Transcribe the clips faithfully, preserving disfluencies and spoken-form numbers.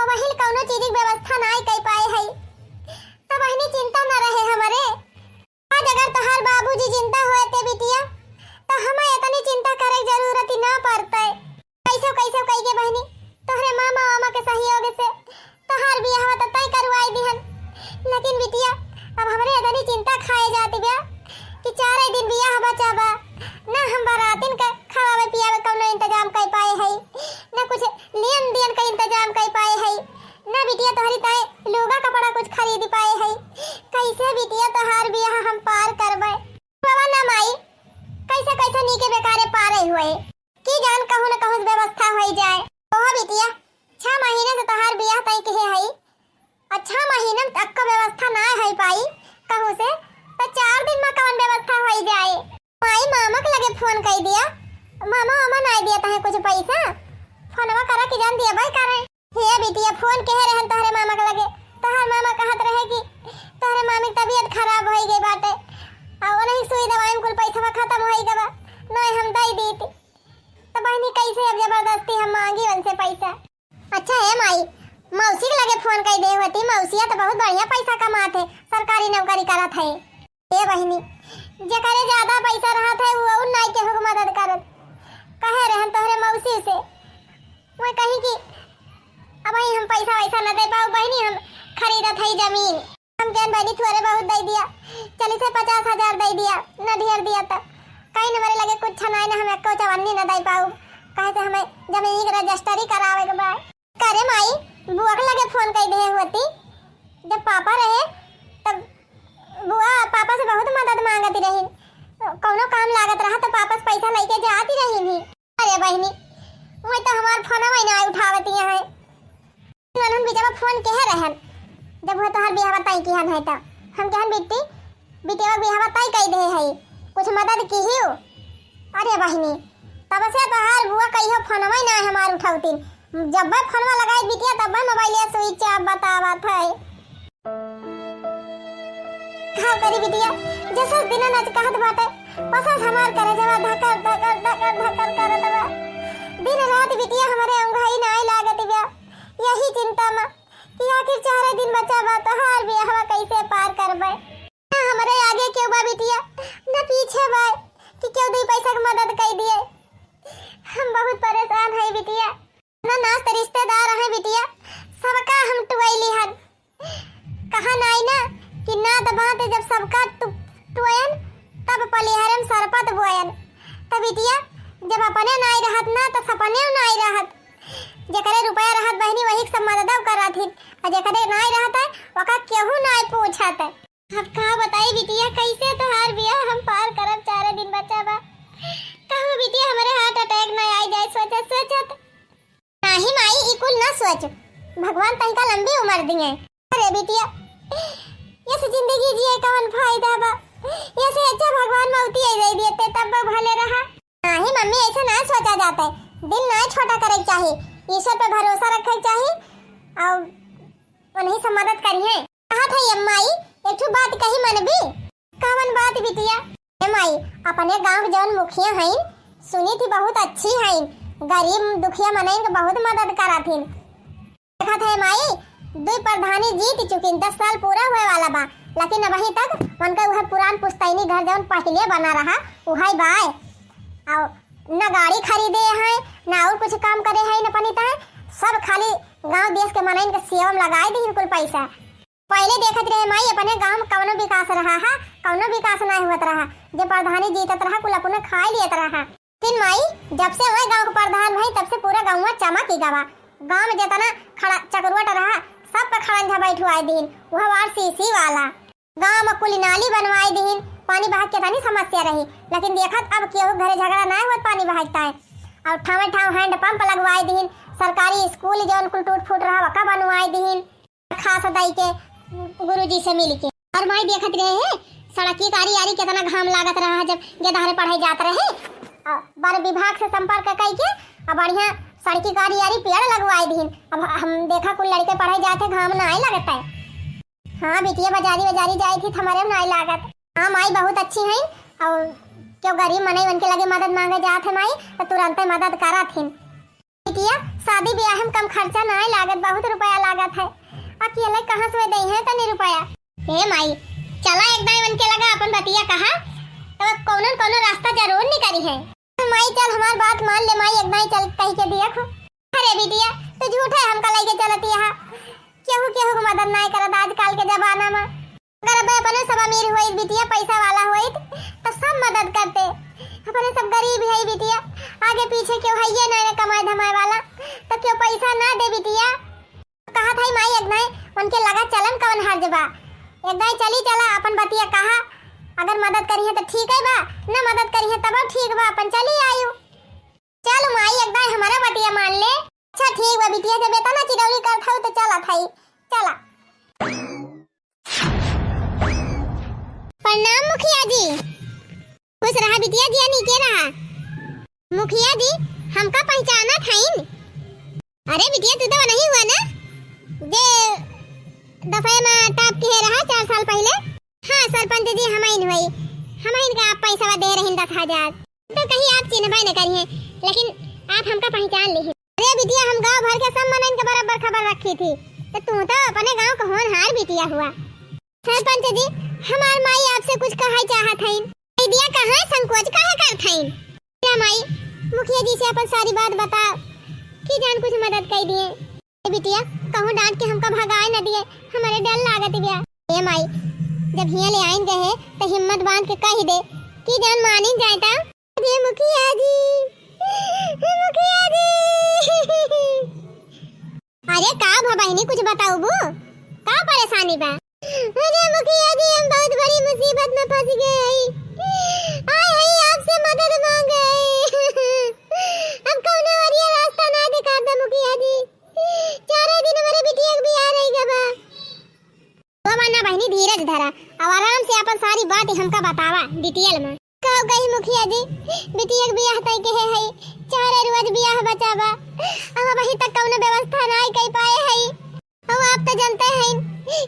पहिल कउनो चीज के व्यवस्था नाहीं कइ पाए हई। त बहिनी चिंता न रहे हमरे। आज अगर तोहार बाबूजी जिंदा होते बिटिया, त हमें इतनी चिंता करे के जरूरत ही ना पड़ते। कैसे कैसे कई के बहिनी, तोहरे मामा वामा के सहयोग से तोहार बियाहवा त तय करवाई दिहन। लेकिन बिटिया, अब हमरे इतनी चिंता खाए जाती बा कि चारे दिन बियाह बचा बा, ना हम बरातिन का खवावे पियावे कउनो इंतजाम कइ पाए हई, ना कुछ लेन देन का इंतजाम कइ पाए हई, ना बिटिया तोहरी ताई लुगा कपड़ा कुछ खरीद पाए हई। कैसे बिटिया तोहार बियाह हम पार करबे? बाबा ना माई, कैसे कैसे नीके बेकारे पारे हुए। की जान कहूँ न कहूँ से व्यवस्था होई जाए। ओहो बिटिया, छह महीने से तोहार बियाह तय किहे हई, और छह महीने में तक का व्यवस्था ना होई पाई कहूँ से, तो चार दिन में कौन व्यवस्था होई जाए? माई मामा के लगे फोन कई दिया, मामा वामा ना दिया तहे कुछ पैसा, फोनवा करा के जान दिया भाई करे। हे बिटिया, फोन केहे रहन तोहरे मामा के लगे, तोहर मामा कहत रहे कि तोहरे मामी के तबीयत खराब होई गई बाटे, और उन्हीं सुई दवाई में कुल पैसा खत्म होई गवा, नहीं हम दई दीती। तो बहिनी, कैसे अब जबरदस्ती हम मांगी उनसे पैसा? अच्छा हे माई, मौसी के लगे फोन कर दे होती, मौसिया तो बहुत बढ़िया पैसा कमात है, सरकारी नौकरी करत है। हे बहिनी, जेकरे ज्यादा पैसा रहत है, वो और नाई केहू के मदद करत। कहे रहन तोहरे मौसी से, मैं कहीं कि अब ही हम पैसा वैसा न दे पाऊ बहिनी, हम खरीदत है जमीन। हम केहन बहिनी थोड़े बहुत दे दिया, चली से पचास हजार दे दिया, न ढेर दिया त कहीं न मेरे लगे कुछ छनाई न हम एको चवन्नी न दे पाऊ, कहे से हमें जमीन के रजिस्ट्री करावे के बा। करे माई, बुआ के लगे फोन कर दे होती, जब पापा रहे तब बुआ पापा से बहुत मदद मांगती रही, कौनो काम लागत रहा तो पापा से पैसा लेके जाती रही भी। अरे बहिनी, वही तो हमार फोनवा ही ना उठावती है। ननहुन बिचवा फोन केहे रहन, जब वो तोहार बियाह बताई किहन है तो हम कहन बिट्टी, बिटिया बियाह बताई कई दे है, कुछ मदद की ही हो। अरे बहिनी, तब से तोहार बुआ कहियो फोनवा ही ना हमार उठावती, जब मैं फोनवा लगाई बिटिया तब मैं मोबाइल या स्विच ऑफ बतावत है। का करी बिटिया, जैसे दिन नच कहत बाटे, वैसे हमार करेजवा धकर, धकर, धकर, धकर करत बा। दिन रात बिटिया हमरे अंगही नाई लागत बा। यही चिंता में कि आखिर चारे दिन बचा बा, तोहार बियाहवा कैसे पार करबे? ना हमरे आगे केहू बा बिटिया, ना पीछे बा कि केहू दुई पैसा के मदद कर दिए। हम बहुत परेशान है बिटिया। ना नात रिश्तेदार है बिटिया, सबका हम टुआई लिहन। कहा नाई ना कि नात बात जब सबका टु-, टुआयन, तब पलिहरन सरपत बोयन। तब बिटिया, जब अपने नाई रहत ना, तो सपने नाई रहत। जेकरे रुपया रहत बहिनी, वही के सब मदद करत हिन, और जेकरे नाई रहत है, ओका केहू नाई पूछत। अब का बताई बिटिया, कैसे तोहार बियाह हम पार करब, चारे दिन बचा बा। कहूँ बिटिया हमरे हार्ट अटैक ना आई जाए, सोचत सोचत। नाही माई, ई कुल ना सोच, भगवान तनिका लंबी उम्र दिए। अरे बिटिया, ये से जिंदगी जिए कवन फायदा बा? ये से अच्छा भगवान मौती आई दे देते, तब वो भले रहा। नाही मम्मी, ऐसे ना सोचा जाता है, दिल ना छोटा करे के चाही, ईश्वर पे भरोसा रखे के चाही और उन्हीं से मदद करिए। कहत है अम्माई, एक ठो बात कही मनबी? कवन बात बिटिया? ए माई, अपने गांव के जौन मुखिया हईन, सुनी थी बहुत अच्छी हईन, गरीब दुखिया मनइन के बहुत मदद करत हिन। देखत है माई, दुई प्रधानी जीत चुकिन, दस साल पूरा हुए वाला बा, लेकिन अबही तक उनका वह पुरान पुश्तैनी घर जौन पहिले बना रहा, उहै बाय। और न गाड़ी खरीदे हैं, न और कुछ काम करे हैं, न पनी तय, सब खाली गांव देश के मनइन के सेवा में लगाए दीन कुल पैसा। पहिले देखत रहे माई, अपने गांव में कवनो विकास रहा है, कवनो विकास नाहीं होत रहा। जे प्रधानी जीतत रहा, कुल अपने खाए लियत रहा। फिर माई, जब से वही गांव के प्रधान भई, तब से पूरा गांव चमक ही गवा। गांव में जितना खड़ा चकरुवट रहा, सब पे खड़ंजा बैठवाए दीन, वह वार सीसी वाला। गांव में कुल नाली बनवाए दीन, पानी बहाक के तनी समस्या रही, लेकिन देखत अब केहू घरे झगड़ा नाहीं होत पानी बहाक ताए। और ठावे ठाव हैंड पंप लगवाए दीन, सरकारी स्कूल जौन कुल टूट फूट रहा, वका बनवाए दीन। खास दाई के गुरुजी से मिल के। और माई देखत रहे हैं, सड़की कारी आरी कितना घाम लागत रहा है, जब गेदहरे पढ़े जात रहे। और वन विभाग से संपर्क कई के, और बढ़िया सड़की कारी आरी पेड़ लगवाए दीन। अब हम देखा, कुल लड़के पढ़े जाते, घाम ना आए लगता है। हाँ बिटिया, बाजारी बाजारी जाए थी, हमारे में ना आए लागत। हाँ माई, बहुत अच्छी हैं, और क्यों गरीब मनई उनके लगे मदद मांगे जात है माई, तो तुरंते मदद करत हिन। बिटिया, शादी ब्याह में कम खर्चा नाहीं लागत, बहुत रुपया लागत है। अकेले कहाँ से दइहैं तनी रुपया? हे माई, चला एक दाईं उनके लगा अपन बतिया कहा, तब कौनो न कौनो रास्ता जरूर निकलिहैं। माई चल हमार बात मान ले माई, एक दाईं चल कहि के दिया खो। अरे बिटिया, तू झूठे हमका लइके चलती है, केहू केहू के मदद नाहीं करत आजकल के जमाना में। अगर अब अपने सब अमीर होइत बिटिया, पैसा वाला होइत, तो सब मदद करते। अपने सब गरीब है बिटिया, आगे पीछे केहू हइये नाहीं ना कमाए धमाए वाला, तो केहू पैसा ना दे बिटिया। कहत हई माई एक दाईं उनके लगा चलन कवन हर्ज बा, एक दाईं चली चला अपन बतिया कहा, अगर मदद करिहैं तो ठीक है बा, न मदद करिहैं तब ठीक बा, अपन चली आयु। चल माई, एक दाईं हमारा बतिया मान ले। अच्छा ठीक बा बिटिया, जब इतना चिरौरी करत हऊ तो चलत हई, चला। प्रणाम मुखिया जी। खुश रहा बिटिया, जिया नीके रहा। मुखिया जी, हमका पहचानत हईन? अरे बिटिया, तू तो नहीं हुआ ना, जे दफे में टाप के रहा चार साल पहले? हाँ सरपंच जी, हमइन हुई, हमइन का आप पैसा दे रही दस हजार। तो कहीं आप चिन्हबे न करिए, लेकिन आप हमका पहचान ली। अरे बिटिया, हम गांव भर के सब मनइन के बराबर खबर रखी थी, तो तू तो अपने गांव का होनहार बिटिया हुआ। सरपंच जी, हमार माई आपसे कुछ कहे चाहत हईन। कह दिया, कहाँ संकोच काहे करत हईन? क्या माई, मुखिया जी से अपन सारी बात बताओ, कि जान कुछ मदद कर दिए। ए बिटिया, कहूँ डांट के हमका भगाए न दिए, हमारे डर लागत बिया। ए माई, जब हियाँ ले आइन गए हैं, तो हिम्मत बांध के कह दे कि जान मानिन जाए ता। अरे मुखिया जी, मुखिया जी। अरे का भा बहिनी, कुछ बताउबू? का परेशानी बा? अरे मुखिया जी, हम बहुत बड़ी मुसीबत में फंस गए हई। आए हई आपसे मदद मांगे। अब कौनो बढ़िया रास्ता ना दिखाता मुखिया जी। चारे दिन हमारे बिटिया के बियाह रह गवा। बाबा ना बहिनी, धीरज धरा, अब आराम से अपन सारी बात हमका बतावा detail में। का कही मुखिया जी, बिटिया के बियाह तय के है हई, चारे रोज बियाह बचावा, अब अभी तक कौनो व्यवस्था ना कर पाए हई। अब आप तो जानते हैं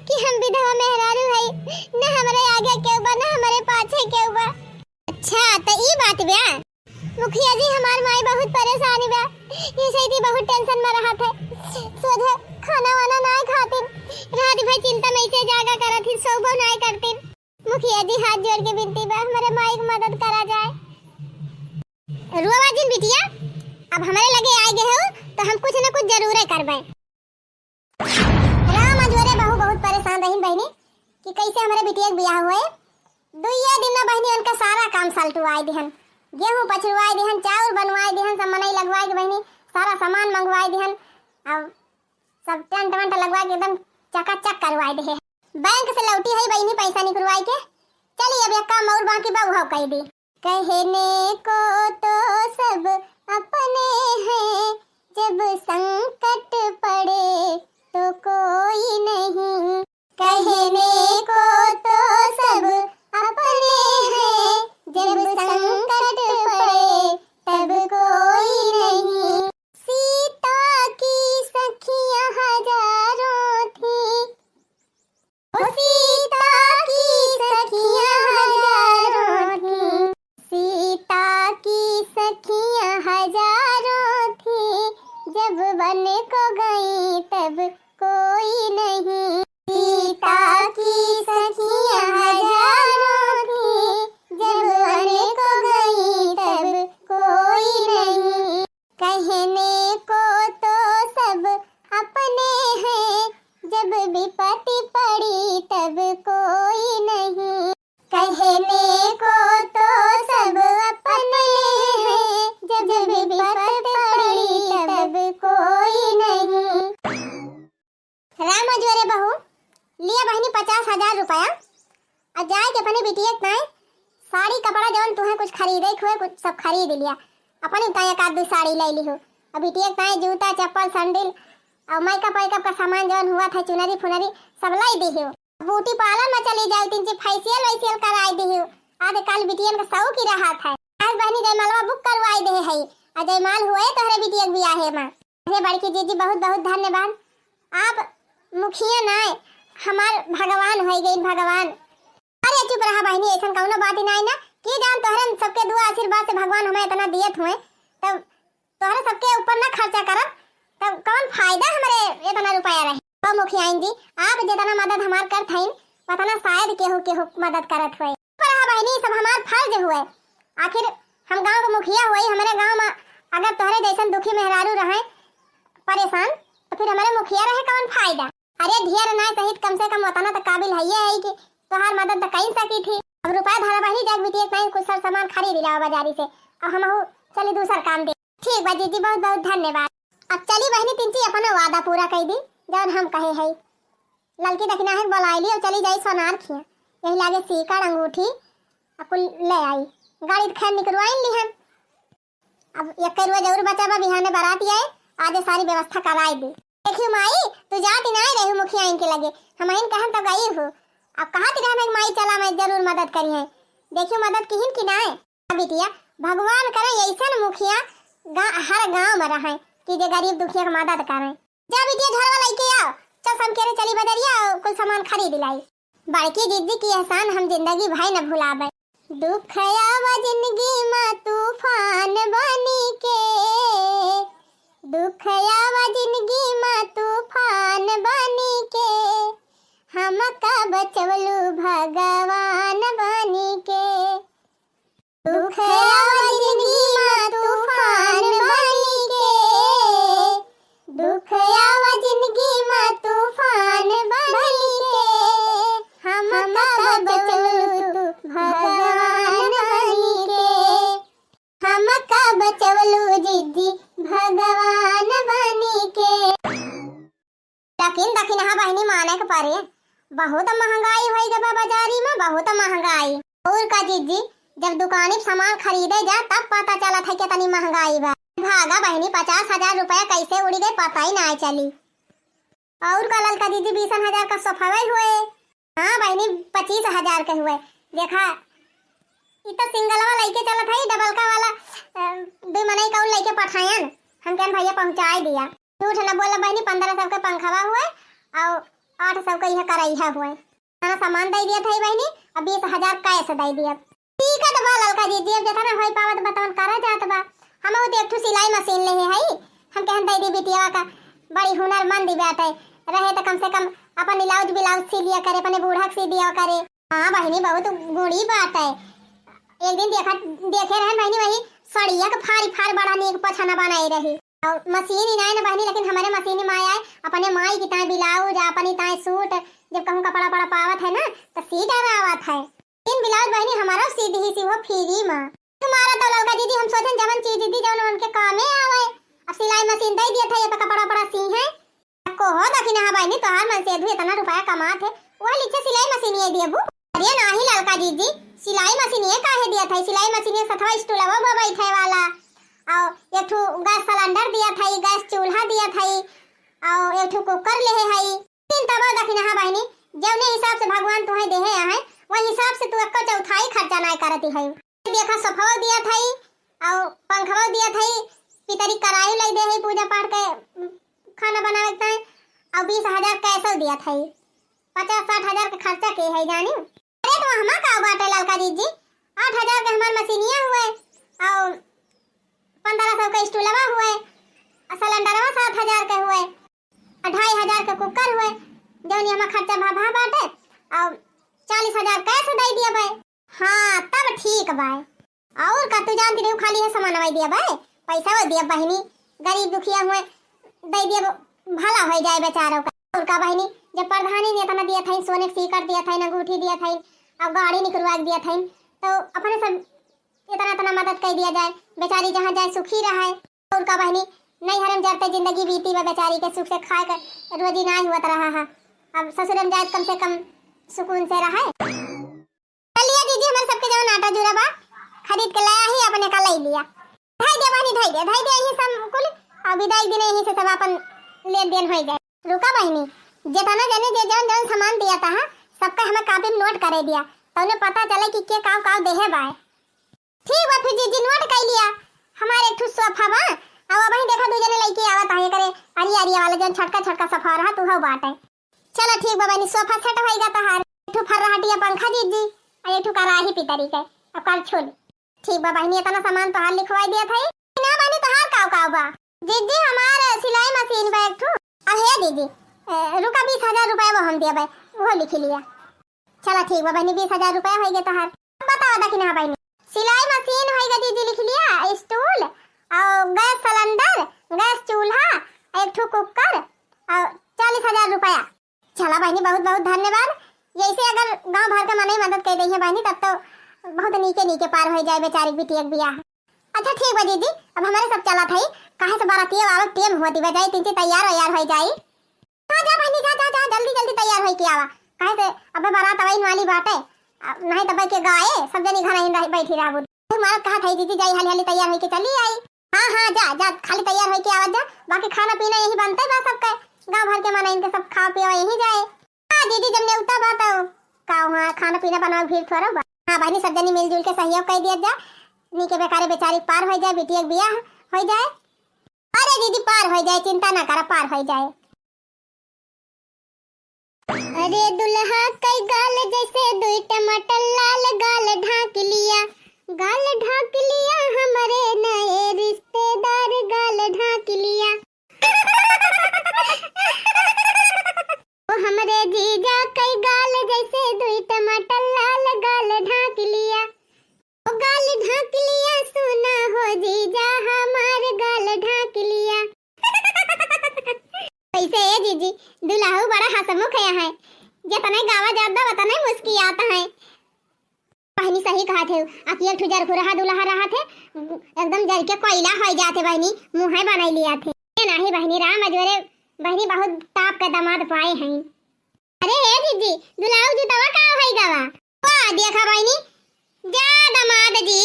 कि हम विधवा मेहरारू हई, न हमरे आगे केहू बा, न हमरे पाछे केहू बा। अच्छा, तो ई बात बा। मुखिया जी, हमार माई बहुत परेशान बा, ये सही बहुत tension में रहत है। सोझे खाना वाना ना खातिन, रात भर चिंता में ऐसे जागा करत ही, सोबो ना करतिन। मुखिया जी, हाथ जोड़ के विनती बा, हमारे माई की मदद करा जाए। रुआ जिन बिटिया, अब हमारे लगे आए गए हो, तो हम कुछ न कुछ जरूरे करबे। राम अजोरे बहू बहुत परेशान रहिन बहिनी कि कैसे हमरे बिटिया के बियाह हुए। दुइये दिन में बहिनी उनका सारा काम सलटुआई दिहन, गेहूं पछुआई दिहन, चाउर बनवाई दिहन, सब मनई लगवाई के बहिनी सारा सामान मंगवाई दिहन। अब सब tent वंट लगवाई के एकदम चकाचक करवाई दिहे। बैंक से लौटी है बहिनी पैसा निकलवाई के। चली अब एक काम और बाकी बा, उहो कह दी। कहने को तो सब अपने हैं, जब संकट पड़े तो कोई नहीं। कहने को तो सब अपने हैं, जब संकट पड़े तब कोई नहीं। सीता की सखियां हजारों थी, ओ सीता की सखियां हजारों थीं, सीता की सखियां हजारों थीं, जब बन को गई तब कोई नहीं। सीता की सखियां हजारों थीं, जब बन को गई तब कोई नहीं। कहने को तो सब अपने हैं, जब विपत्ति पड़ी तब कोई नहीं। कहने को तो सब अपने हैं, जब विपत्ति पड़ी तब कोई नहीं। राम अजोरे बहू, लिया बहिनी पचास हजार रुपया, और जाए के अपने बिटिया के ताईं साड़ी कपड़ा जौन तुहें कुछ खरीदे के हुए, कुछ सब खरीद लिया। अपने ताईं एक आध दो साड़ी ले लिहो, और बिटिया के ताईं जूता, चप्पल, सैंडल, और makeup वेकअप का सामान जौन हुआ था, चुनरी फुनरी, सब लाई दिहो। Beauty parlour में चली जाओ, तीन ची facial वैशियल कराई दिहो। आज काल बिटियन का शौक ही रहा था। आज बहिनी जयमालवा book करवाई दे है, और जयमाल हुए तोहरे बिटिया के बियाहे में। अरे बड़की जीजी, बहुत बहुत धन्यवाद। आप मुखिया नाय, हमार भगवान होइ गइन, भगवान। अरे चुप रहा बहिनी, ऐसन कौनो बात ही नाय ना। की जान तोहरे सबके दुआ आशीर्वाद से भगवान हमें इतना दियत हुए, तब तोहरे सबके ऊपर ना खर्चा करब, तब कौन फायदा हमरे इतना रुपया रहे? ओ मुखियाइन जी, आप जितना मदद हमार करत हईन, उतना शायद केहू केहू मदद करत होए। पर हाँ बहिनी, सब हमार फर्ज हुए। आखिर हम गाँव के मुखिया हुए, हमरे गाँव में अगर तोहरे जैसन दुखी मेहरारू रहे परेशान, तो फिर हमरे मुखिया रहे कौन फायदा? अरे ढेर नाय सहित कम से कम उतना तो काबिल हइये है कि तोहार मदद तो कई सकी थी। अब रुपया धरा बहिनी, जाके बिटिया के नाई कुछ सर सामान खरीद लाओ बाजारी से, अब हमहू चली दूसर काम दे। ठीक बा जीजी, बहुत बहुत धन्यवाद। अब चली बहिनी तिनची अपना वादा पूरा कई दी, जौन हम कहे हई। ललकी दखिनाही के बोलाई ली, अब चली जाई सोनार खिया, यही लागे सीकड़ अंगूठी आ कुल ले आई। गाड़ी तो खैर निकरवाइन ली हम। अब एक रोज और बचा बा, बिहाने बारात आए, आज सारी व्यवस्था कराई दी। देखियो माई, तू जाती नाई रही मुखियाइन के लगे, हमहिन कहन तो गई हूँ। अब कहत रहे मैं माई चला, मैं जरूर मदद करी है। देखियो मदद किहिन कि नाई। हाँ बिटिया, भगवान करे ऐसन मुखिया गा-, हर गाँव में रहे कि जे गरीब दुखिया के मदद करे। जा बिटिया, झोरवा लइके आओ, चल समकेरे चली बजरिया, कुल सामान खरीद लाई। बड़की जिज्जी की एहसान हम जिंदगी भर न भुलाबे। दुख आवा जिंदगी मा तूफान बनी के, दुख आवा जिंदगी मा तूफान बनी के, हम का बचवलू भगवान बनी के। दुख आवा जिंदगी मा तूफान बनी के, दुख आवा जिंदगी मा तूफान बनी के, हम का बचवलू तू भगवान बनी के, हम का बचवलू जिज्जी भगवान बनी के। लेकिन दखिनहा बहिनी माने के परे, बहुत महंगाई होइ गए बा बाजारी में, बहुत महंगाई। और का जिज्जी, जब दुकानी पे सामान खरीदे जा तब पता चलत है कितनी महंगाई बा। भागा बहिनी, पचास हजार रुपया कैसे उड़ी गए पता ही ना चली। और का ललका जिज्जी, बीसन हजार का सोफावे हुए। हाँ बहिनी, पच्चीस हजार के हुए। देखा, ई तो सिंगलवा लइके चलत है, डबलका वाला, अ, दुई मनई का उ लइके पठायन। हम कहन भैया पहुँचाए दिया। झूठ न बोला बहिनी, पन्द्रह सौ के पंखवा हुए और आठ सौ के यह करैहा हुए। सारा सामान दे दिया था बहिनी, अब बीस हजार कैश दे दिया। ठीक है तो बा ललका जिज्जी, अब जितना होई पावत बतवन करा जात बा। हम वो एक ठो सिलाई मशीन ले है, हम कहन दे दी बिटिया का, बड़ी हुनरमंद बाटे, रहे तो कम से कम अपन ब्लाउज ब्लाउज सी लिया करे, अपने बूढ़ा के सी दिया करे। हाँ बहिनी, बहुत गुणी बात है। एक दिन देखा, देखे रहन बहिनी, वही सड़िया के फारी फार बड़ा नीक पछना बनाई रही। और मशीन ही नाई ना बहिनी, लेकिन हमारे मशीन में आए, अपने माई की ताई ब्लाउज, अपनी ताई सूट, जब कहूँ कपड़ा पड़ा पावत है ना, तो सी डरावत है। इन ब्लाउज बहिनी हमारा सी दी सी हो फ्री में। तुम्हारा तो ललका दीदी, हम सोचन जवन चीज दी जवन उनके कामे आवे। अब सिलाई मशीन दे दिया था, ये पे कपड़ा पड़ा सी है। को हो दखिनहा बहिनी, तोहार मन से दू इतना रुपया कमात है, वह लिखे सिलाई मशीन ये दिए बू। अरे नाही ललका जीजी, सिलाई मशीन ये काहे दिया था? सिलाई मशीन ये सथवा स्टूलवा पर बैठे वाला, और एक ठो गैस सिलेंडर दिया था, गैस चूल्हा दिया था, और एक ठो कुकर ले है। लेकिन तब दखिनहा बहिनी, जौने हिसाब से भगवान तुहे देहे आहे, वही हिसाब से तू एक चौथाई खर्चा नाय करती है। देखा, सोफाओ दिया था, और पंखवा दिया था, पितरी कराई लाई दे है, पूजा पाठ के, उम, खाना बनावे के ताई, और बीस हजार कैसो दिया था, पचास साठ हजार के खर्चा के है जानी। अरे तो हमा का बाटे ललका जीजी, आठ हजार के हमार मशीनिया हुए, और पन्द्रह सौ के स्टूलवा हुए, और सिलेंडरवा सात हजार के हुए, अढ़ाई हजार के कुकर हुए, जौन हमार खर्चा भा भा बाटे, और चालीस हजार कैश दे दिया भाई। हाँ, तब ठीक बाय। और का तू जानती नहीं, खाली है सामान दिया बाय, पैसा वो दिया बहिनी, गरीब दुखिया हुए दे दिया, भला हो जाए बेचारों का। और का बहिनी, जब प्रधानी ने इतना दिया था, सोने के सीकर दिया था, अंगूठी दिया था, अब गाड़ी निकलवा के दिया था, तो अपने सब इतना इतना मदद कर दिया जाए, बेचारी जहाँ जाए सुखी रहे। और का बहिनी, नैहर में जरते जिंदगी बीती बा, बेचारी के सुख से खाए के रोजी नाय हुआ रहा है। अब ससुर में जाए कम से कम सुकून से रहे। चलिए दीदी, हमारे सबके जवन आटा जूरा बा, खरीद के लाया ही, अपने का ले लिया। धाई दे बहिनी, धाई दे, धाई दे यही सब कुल, और विदाई दिन यही से सब अपन लेन देन हो जाए। रुका बहिनी, जितना जने जे जौन जौन सामान दिया था, सबका हमें कापी में नोट करे दिया, तो उन्हें पता चले कि के काव काव देहे बाय। ठीक बा, फिर जीजी नोट कर लिया। हमारे एक ठो सोफा बा, अब वही देखा दू जने लइके आवत आहे करे, अरिया अरिया वाला जौन छोटका छोटका सोफा रहा, तू हो बाटे। चलो ठीक बा बहिनी, सोफा सेट होइगा तोहार। एक ठो फर्राहटिया पंखा जीजी, और एक ठो कराही पितरी के, अब कर छोड़। ठीक बा बहिनी, इतना सामान तोहार लिखवाई दिया था। ना बहिनी, तोहार काव काव बा? दीदी, हमार सिलाई मशीन बा एक ठो। अब हे दीदी, ए, रुका, बीस हजार रुपया वो हम देबे, वो लिख लिया। चला ठीक बा बहिनी, बीस हजार रुपया होइगे तोहार। बतावा दा कि ना बहिनी, सिलाई मशीन होइगे दीदी, लिख लिया, स्टूल और गैस सिलेंडर, गैस चूल्हा, एक ठो कुकर और चालीस हजार रुपया। चला बहिनी, बहुत बहुत धन्यवाद। यैसे अगर गांव भर के मनई मदद कर दइहे बहिनी, तब तो बहुत नीके नीके पार हो जाए बेचारी बिटिया के बियाह। अच्छा ठीक बा दीदी, अब हमारे सब चलत हई, काहे से बरातिया आवे टेम होती बा, जाई तिनची तैयार वैयार हो जाई। हाँ जा बहिनी, जा जा जा, जल्दी जल्दी तैयार होई के आवा, काहे से अबे बारात आवे वाली बाटे, आ, नहीं तबे के गाए सब जनी घर ही रह, बैठी रहबू। तू मारत कहा थई दीदी, जाई हाली हाली तैयार होई के चली आई। हाँ हाँ जा जा, खाली तैयार होई के आवा जा, बाकी खाना पीना यही बनते बा सबके, गांव भर के मनई इनके सब खावा पियावा यही जाए। हाँ दीदी, जब नेवता बा तो का हुआ, खाना पीना बनावे भीड़ थोड़ा बा। हाँ बहिनी, सब जनी मिलजुल के सहयोग कर दिया जा, नीके बेकारे बेचारी पार हो जाए, बिटिया के बियाह हो जाए। अरे दीदी, पार हो जाए, चिंता ना करा, पार हो जाए। अरे दुल्हा कई गाल जैसे दुई टमाटर लाल, गाल ढांक लिया, गाल ढांक लिया, हमरे नए रिश्तेदार गाल ढांक लिया। ओ हमरे जीजा कई गाल जैसे दुई टमाटर लाल, गाल ढांक लिया। ओ गाल ढांक लिया, सुना हो जीजा हमार गाल ढांक लिया। कैसे ए जीजी, दुल्हऊ बड़ा हंसमुख है, है। जितने गावा जात बा, उतने मुस्कियात है। बहिनी सही कहत है, अकिया ठुजर खुरहा दुल्हा रहत है, एकदम जर के कोयला होई जात है बहिनी, मुँहे बनाई लिया थे। ये नाही बहिनी, राम अजोरे बहिनी बहुत टाप के दामाद पाए हैं। अरे हे जीजी, दुल्हऊ जुतवा का होई गवा? वाह, देखा बहिनी, जा दामाद जी,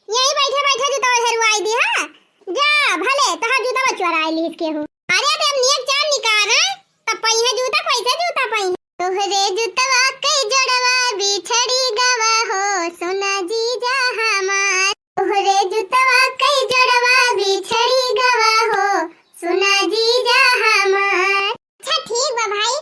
यही बैठे बैठे जुतवा हेरुआई दी, हाँ? जा, भले तोहार जुतवा चोराई लीस केहू। अरे, अब नियत चार निकाल, हैं? तब पहिए जूता, कैसे जूता पहिए? तोहरे जुतवा के जोड़वा बिछड़ी गवा हो, सुना जीजा हमार। तोहरे जुतवा के जोड़वा बिछड़ी गवा हो, सुना जीजा हमार। अच्छा ठीक बा भाई,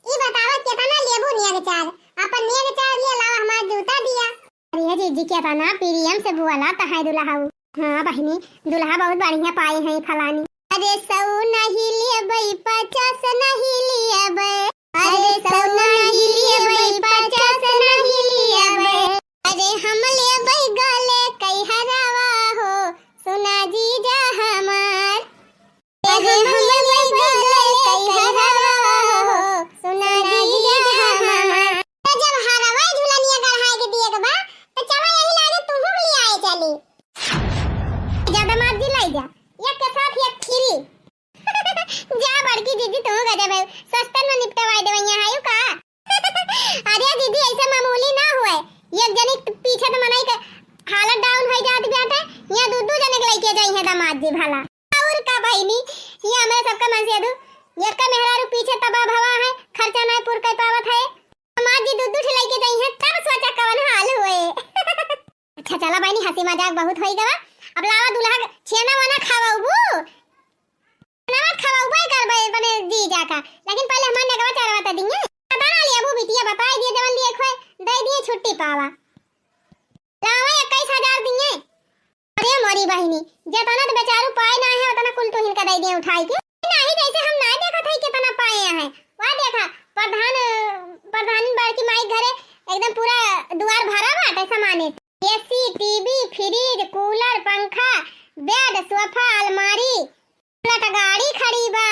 ई बतावा केतना लेबू नियत चार? अपन नियत चार लिया, लावा हमार जूता दिया। अरे जीजी, केतना प्रेम से बोला तहाई दुल्हऊ। हाँ बहिनी, दुल्हा बहुत बढ़िया पाए हैं फलानी। अरे सौ नहीं लेबै, पचास नहीं लेबै। अरे सौ नहीं लेबै, पचास नहीं लेबै। अरे हम लेबै गले कई हरावा हो, सुना जीजा हमार। अरे हम लेबै गले कई हरावा हो, सुना जीजा हमार। तो जब हरवा झुलनिया गढ़ाए के दिए के बा, तो चला यही लागे तुहू के लिए आए चली। ज्यादा मत जिलाई जा, एक के साथ एक फ्री। जा बड़की जीजी, तू गजब है, सस्ता में निपटवाए देवे यहाँ आयु का। अरे जीजी, ऐसे मामूली ना हुए, एक जनी पीछे तो मनई के हालत डाउन हो जात बाटे, यहाँ दू दू जने के लेके जाई है दामाद जी भला। और का बहिनी, ये हमारे सबका मन से दू, एक का मेहरारू पीछे तबाह भवा है, खर्चा ना पूर कर पावत है, दामाद जी दू दू ठे लेके जाई है, तब सोचा कवन हाल हुए। अच्छा चला बहिनी, हंसी मजाक बहुत होई गवा। अब लावा दुल्हा के छेना वना खवाबू। छेना मत खवाबू, भाई करबे अपने जीजा का। लेकिन पहले हमार नेगवा चढ़वा त दिए। पता ना लिया, अबू बिटिया बताई दिए, जवन लिए खोए, दे दिए छुट्टी पावा। लावा इक्कीस हजार दिए। अरे मोरी बहिनी, जेतना तो बेचारू पाए ना है, उतना कुल तुहिन का दे दिए उठाई के। नहीं, जैसे हम ना देखत है कितना पाए हैं। वह देखा, प्रधान, प्रधान बड़की माई घरे एकदम पूरा दुआर भरा बाटे सामाने से। एसी, टीवी, फ्रिज, कूलर, पंखा, बेड, सोफा, अलमारी, बुलेट गाड़ी खड़ी बा,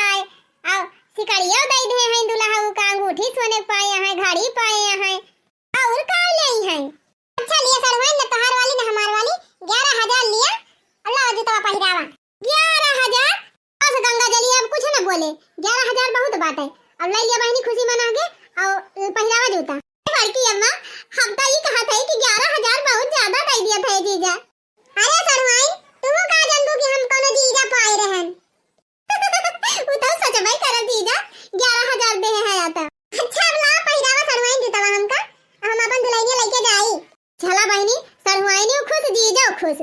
और सिकड़ियो दे दे हैं दुल्हा का, अंगूठी सोने के पाए हैं, घड़ी पाए हैं, और का ले हैं? अच्छा लिया सड़वाइन, न तोहार वाली न हमार वाली, ग्यारह हजार लिया, अल्लाह जूतवा पहिरावा। ग्यारह हजार? बस गंगा जली, अब कुछ न बोले, ग्यारह हजार बहुत बात है। अब ले लिया बहिनी खुशी मना के, और पहिरावा जूता। ए बड़की अम्मा, हम तो ई कहत है कि ग्यारह हजार बहुत ज्यादा दे दिया था जीजा। अरे सड़वाइन, तू का जानबू कि हम कोनो जीजा पाए रहन? उ तो सचबई करल जीजा, ग्यारह हजार देहे है या तो। अच्छा, अब ला पहिरावा सड़वाइन जूतवा हमका, हम अपन दुल्हनिया लेके जाई। चला बहिनी, सड़वाइनियो खुश, जीजो खुश,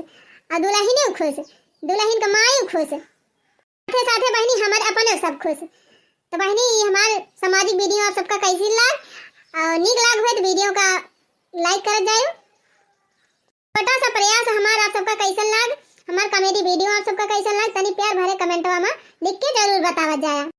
और दुल्हनियो खुश, दुल्हन का माई खुश, साथे साथे बहिनी हमारे अपने सब खुश। तो बहिनी, ये हमारे सामाजिक वीडियो आप सबका कैसी लाग, और नीक लाग हुए तो वीडियो का लाइक कर जाए। छोटा सा प्रयास हमारा आप सबका कैसन लाग, हमार comedy video आप सबका कैसन लग, तनी प्यार भरे कमेंटवा में लिख के जरूर बतावत जाया।